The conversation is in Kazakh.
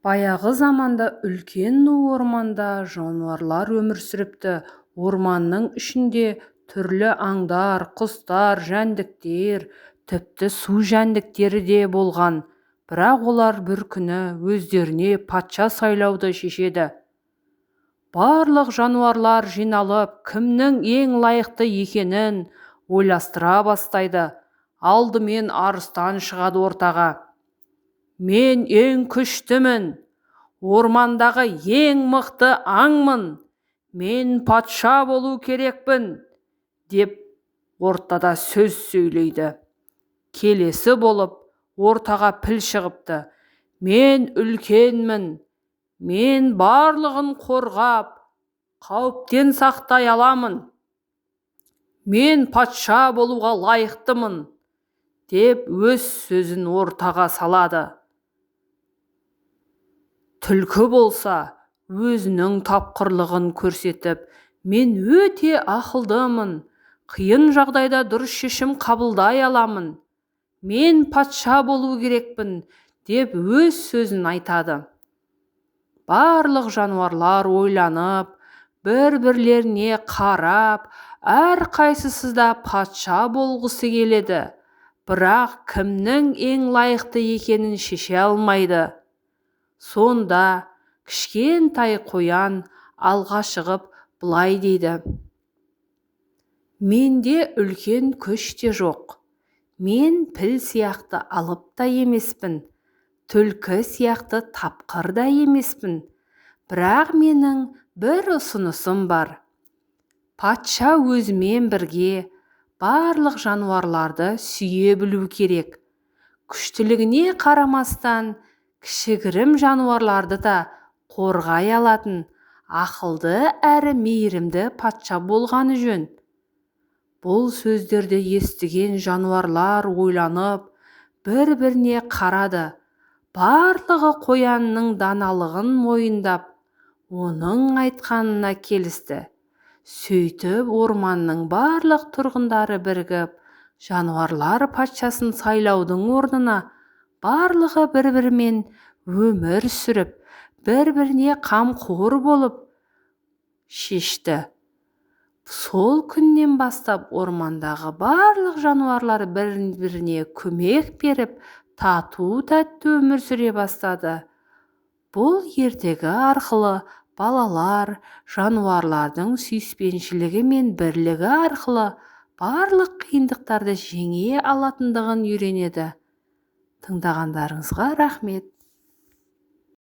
Баяғы заманда үлкен ну орманда жануарлар өмір сүріпті. Орманның ішінде түрлі аңдар, құстар, жәндіктер, тіпті су жәндіктері де болған. Бірақ олар бір күні өздеріне патша сайлауды шешеді. Барлық жануарлар жиналып, кімнің ең лайықты екенін ойластыра бастайды. Алдымен арыстан шығады ортаға. «Мен ең күштімін, ормандағы ең мықты аңмын, мен патша болу керекпін», – деп ортада сөз сөйлейді. Келесі болып ортаға піл шығыпты. «Мен үлкенмін, мен барлығын қорғап, қауіптен сақтай аламын, мен патша болуға лайықтымын», – деп өз сөзін ортаға салады. Түлкі болса, өзінің тапқырлығын көрсетіп: «Мен өте ақылдымын, қиын жағдайда дұрыс шешім қабылдай аламын, мен патша болу керекпін», – деп өз сөзін айтады. Барлық жануарлар ойланып, бір-бірлеріне қарап, әрқайсысы да патша болғысы келеді, бірақ кімнің ең лайықты екенін шеше алмайды. Сонда кішкентай қоян алға шығып былай дейді: «Менде үлкен күш те жоқ, мен піл сияқты алып та емеспін, түлкі сияқты тапқыр да емеспін, бірақ менің бір ұсынысым бар. Патша өзімен бірге барлық жануарларды сүйе білу керек. Күштілігіне қарамастан, кішігірім жануарларды да қорғай алатын ақылды әрі мейірімді патша болғаны жөн». Бұл сөздерді естіген жануарлар ойланып, бір-біріне қарады. Барлығы қоянның даналығын мойындап, оның айтқанына келісті. Сөйтіп, орманның барлық тұрғындары бірігіп, жануарлар патшасын сайлаудың орнына барлығы бір-бірімен өмір сүріп, бір-біріне қамқор болып шешті. Сол күннен бастап ормандағы барлық жануарлар бір-біріне көмек беріп, тату-тәтті өмір сүре бастады. Бұл ертегі арқылы балалар жануарлардың сүйіспеншілігі мен бірлігі арқылы барлық қиындықтарды жеңе алатындығын үйренеді. Тыңдағандарыңызға рахмет.